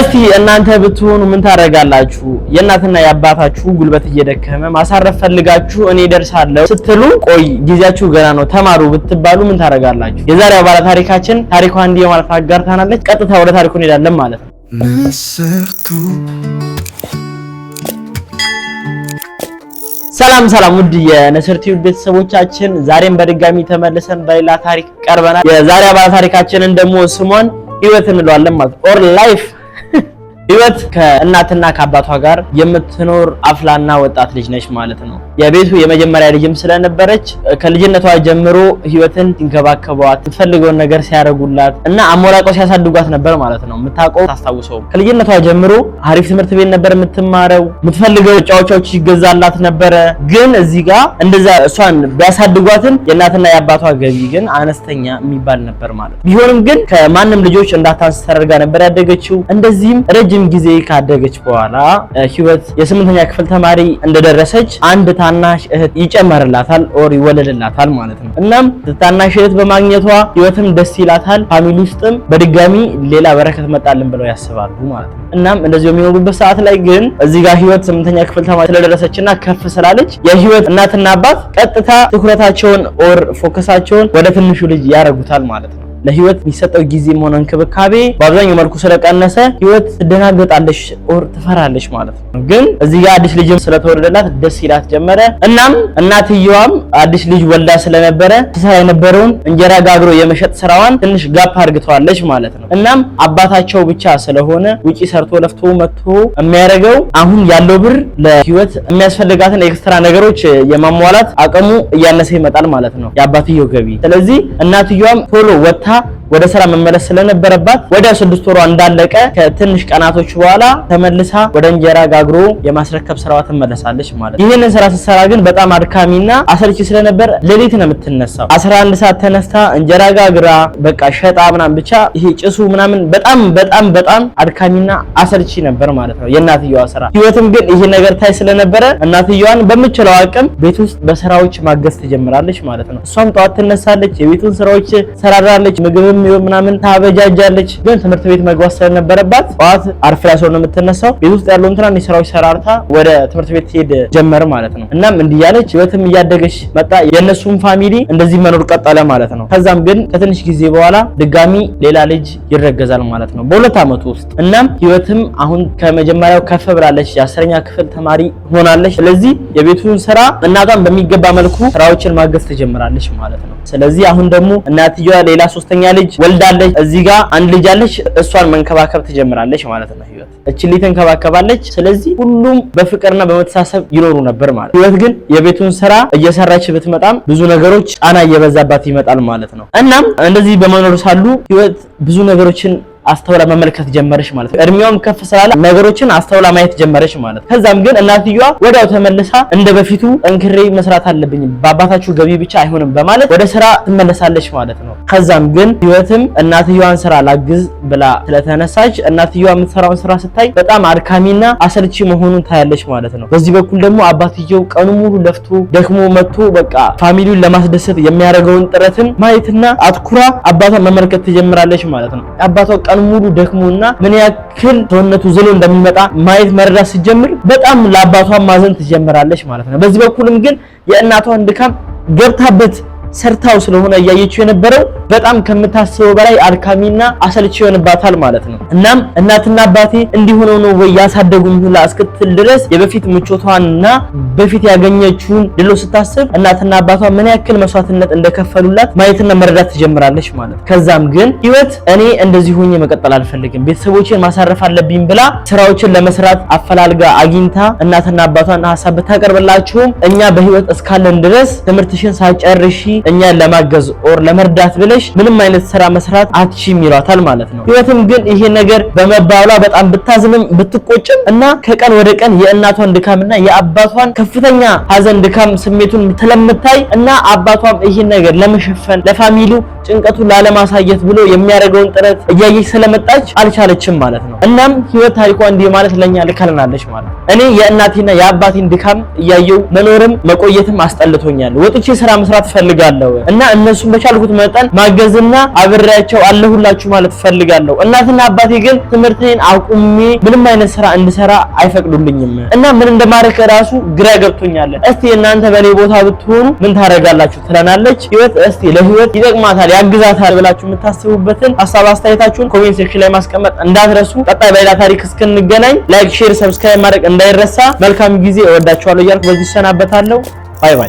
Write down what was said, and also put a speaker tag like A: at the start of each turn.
A: እስቲ እናንተ ብትሆኑ ምን ታደርጋላችሁ? የእናትና የአባታችሁ ጉልበት እየደከመ ማሳረፍ ፈልጋችሁ እኔ ደርሳለሁ ስትሉ ቆይ ጊዜያችሁ ገና ነው ተማሩ ብትባሉ ምን ታደርጋላችሁ? የዛሬው ባለ ታሪካችን ታሪኳ እንዲህ ማለት አጋርታናለች። ቀጥታ ወደ ታሪኩ እንሄዳለን ማለት ነው።
B: ንስርቱ።
A: ሰላም ሰላም፣ ውድ የንስር ቲዩብ ቤተሰቦቻችን፣ ዛሬም በድጋሚ ተመልሰን በሌላ ታሪክ ቀርበናል። የዛሬ ባለ ታሪካችንን ደግሞ ስሟን ህይወት እንለዋለን ማለት or life። ህይወት ከእናትና ከአባቷ ጋር የምትኖር አፍላና ወጣት ልጅ ነች ማለት ነው። የቤቱ የመጀመሪያ ልጅም ስለነበረች ከልጅነቷ ጀምሮ ህይወትን ሲንከባከቧት፣ የምትፈልገውን ነገር ሲያደርጉላት እና አሞላቀው ሲያሳድጓት ነበር ማለት ነው። የምታውቀው ታስታውሰው ከልጅነቷ ጀምሮ አሪፍ ትምህርት ቤት ነበር የምትማረው። የምትፈልገው ጫወቻዎች ይገዛላት ነበረ። ግን እዚህ ጋር እንደዛ እሷን ቢያሳድጓትም የእናትና የአባቷ ገቢ ግን አነስተኛ የሚባል ነበር ማለት ነው። ቢሆንም ግን ከማንም ልጆች እንዳታንስ ተደርጋ ነበር ያደገችው። እንደዚህም ረጅም ጊዜ ካደገች በኋላ ህይወት የስምንተኛ ክፍል ተማሪ እንደደረሰች አንድ ታናሽ እህት ይጨመርላታል or ይወለድላታል ማለት ነው። እናም ታናሽ እህት በማግኘቷ ህይወትም ደስ ይላታል። Family ውስጥም በድጋሚ ሌላ በረከት መጣልን ብለው ያስባሉ ማለት ነው። እናም እንደዚህ በሚኖሩበት ሰዓት ላይ ግን እዚህ ጋር ህይወት ስምንተኛ ክፍል ተማሪ ስለደረሰችና ከፍ ስላለች የህይወት እናትና አባት ቀጥታ ትኩረታቸውን or focus ኣቸውን ወደ ትንሹ ልጅ ያደርጉታል ማለት ነው። ለህይወት የሚሰጠው ጊዜም ሆነ እንክብካቤ በአብዛኛው መልኩ ስለቀነሰ ህይወት ትደናገጣለች or ትፈራለች ማለት ነው። ግን እዚህ ጋር አዲስ ልጅም ስለተወለደላት ደስ ይላት ጀመረ። እናም እናትየዋም አዲስ ልጅ ወልዳ ስለነበረ ትሰራ የነበረውን እንጀራ ጋግሮ የመሸጥ ስራዋን ትንሽ gap አርግተዋለች ማለት ነው። እናም አባታቸው ብቻ ስለሆነ ውጪ ሰርቶ ለፍቶ መጥቶ የሚያደርገው አሁን ያለው ብር ለህይወት የሚያስፈልጋትን extra ነገሮች የማሟላት አቅሙ እያነሰ ይመጣል ማለት ነው፣ የአባትየው ገቢ። ስለዚህ እናትየዋም ቶሎ ወጥታ ወደ ስራ መመለስ ስለነበረባት ወደ 6 ወሯ እንዳለቀ ከትንሽ ቀናቶች በኋላ ተመልሳ ወደ እንጀራ ጋግሮ የማስረከብ ስራዋ ትመለሳለች ማለት ነው። ይህንን ስራ ስትሰራ ግን በጣም አድካሚና አሰልቺ ስለነበር ሌሊት ነው የምትነሳው። 11 ሰዓት ተነስታ እንጀራ ጋግራ በቃ ሸጣ ምናምን፣ ብቻ ይሄ ጭሱ ምናምን በጣም በጣም በጣም አድካሚና አሰልቺ ነበር ማለት ነው የእናትየዋ ስራ። ህይወትም ግን ይሄ ነገር ታይ ስለነበረ እናትየዋን በምችለው አቅም ቤት ውስጥ በስራዎች ማገዝ ትጀምራለች ማለት ነው። እሷም ጠዋት ትነሳለች፣ የቤቱን ስራዎች ሰራራለች፣ ምግብም ምናምን ታበጃጃለች። ግን ትምህርት ቤት መግባት ስለነበረባት ጠዋት አርፍዳ ስለሆነ የምትነሳው ቤት ውስጥ ያለውን ትናንሽ ስራዎች ሰራርታ ወደ ትምህርት ቤት ትሄድ ጀመር ማለት ነው። እናም እንዲህ እያለች ህይወትም እያደገች መጣ። የእነሱም family እንደዚህ መኖር ቀጠለ ማለት ነው። ከዛም ግን ከትንሽ ጊዜ በኋላ ድጋሚ ሌላ ልጅ ይረገዛል ማለት ነው በ2 አመቱ ውስጥ። እናም ህይወትም አሁን ከመጀመሪያው ከፍ ብላለች። የ10ኛ ክፍል ተማሪ ሆናለች። ስለዚህ የቤቱን ስራ እናቷን በሚገባ መልኩ ስራዎችን ማገዝ ትጀምራለች ማለት ነው። ስለዚህ አሁን ደግሞ እናትየዋ ሌላ ሶስተኛ ልጅ ወልዳለች። እዚህ ጋር አንድ ልጅ አለች። እሷን መንከባከብ ትጀምራለች ማለት ነው። ህይወት እቺን ልጅ ትንከባከባለች። ስለዚህ ሁሉም በፍቅርና በመተሳሰብ ይኖሩ ነበር ማለት። ህይወት ግን የቤቱን ስራ እየሰራች ብትመጣም ብዙ ነገሮች ጫና እየበዛባት ይመጣል ማለት ነው። እናም እንደዚህ በመኖር ሳሉ ህይወት ብዙ ነገሮችን አስተውላ መመልከት ጀመረች ማለት ነው። እድሜዋም ከፍ ስላለ ነገሮችን አስተውላ ማየት ጀመረች ማለት ነው። ከዛም ግን እናትየዋ ወዲያው ተመልሳ እንደ በፊቱ ጠንክሬ መስራት አለብኝ፣ በአባታችሁ ገቢ ብቻ አይሆንም በማለት ወደ ስራ ትመለሳለች ማለት ነው። ከዛም ግን ህይወትም እናትየዋን ስራ ላግዝ ብላ ስለተነሳች እናትየዋ የምትሰራውን ስራ ስታይ በጣም አድካሚና አሰልቺ መሆኑን ታያለች ማለት ነው። በዚህ በኩል ደግሞ አባትየው ቀኑ ሙሉ ለፍቶ ደክሞ መጥቶ በቃ family ውን ለማስደሰት የሚያደርገውን ጥረትን ማየትና አትኩራ አባቷን መመልከት ትጀምራለች ማለት ነው። አባቷ ቀን ሙሉ ደክሞና ምን ያክል ሰውነቱ ዝሎ እንደሚመጣ ማየት መረዳት ስትጀምር በጣም ለአባቷ ማዘን ትጀምራለች ማለት ነው። በዚህ በኩልም ግን የእናቷን ድካም ገብታበት ሰርታው ስለሆነ እያየችው የነበረው በጣም ከምታስበው በላይ አድካሚና አሰልቺ ይሆንባታል ማለት ነው። እናም እናትና አባቴ እንዲሆነው ነው ወይ ያሳደጉኝ ሁላ እስክትል ድረስ የበፊት ምቾቷንና በፊት ያገኘችውን ድሎ ስታስብ እናትና አባቷ ምን ያክል መስዋዕትነት እንደከፈሉላት ማየትና መረዳት ትጀምራለች ማለት ነው። ከዛም ግን ህይወት እኔ እንደዚህ ሆኜ መቀጠል አልፈልግም፣ ቤተሰቦቼን ማሳረፍ አለብኝ ብላ ስራዎችን ለመስራት አፈላልጋ አግኝታ እናትና አባቷን ሀሳብ ብታቀርብላቸውም እኛ በህይወት እስካለን ድረስ ትምህርትሽን ሳጨርሺ እኛን ለማገዝ or ለመርዳት ብለሽ ምንም አይነት ስራ መስራት አትችይም ይሏታል ማለት ነው። ህይወትም ግን ይሄ ነገር በመባሏ በጣም ብታዝንም ብትቆጭም እና ከቀን ወደ ቀን የእናቷን ድካምና የአባቷን ከፍተኛ ሀዘን ድካም ስሜቱን ስለምታይ እና አባቷም ይሄን ነገር ለመሸፈን ለ family ው ጭንቀቱን ላለማሳየት ብሎ የሚያደርገውን ጥረት እያየች ስለመጣች አልቻለችም ማለት ነው። እናም ህይወት ታሪኳ እንዲህ ማለት ለኛ ልካልናለች ማለት ነው። እኔ የእናቴና የአባቴን ድካም እያየው መኖርም መቆየትም አስጠልቶኛል። ወጥቼ ስራ መስራት እፈልጋለሁ እና እነሱን በቻልኩት መጠን ማገዝና አብሬያቸው አለሁላችሁ ማለት እፈልጋለሁ። እናትና አባቴ ግን ትምህርቴን አቁሜ ምንም አይነት ስራ እንድሰራ አይፈቅዱልኝም እና ምን እንደማደርግ ራሱ ግራ ገብቶኛል። እስቲ እናንተ በኔ ቦታ ብትሆኑ ምን ታደርጋላችሁ ትለናለች ህይወት። እስቲ ለህይወት ይጠቅማታል፣ ያግዛታል ብላችሁ የምታስቡበትን ሀሳብ አስተያየታችሁን comment section ላይ ማስቀመጥ እንዳትረሱ። ቀጣይ በሌላ ታሪክ እስክንገናኝ like፣ share፣ subscribe ማድረግ እንዳይረሳ። መልካም ጊዜ። እወዳችኋለሁ እያልኩ በዚህ እሰናበታለሁ። Bye bye።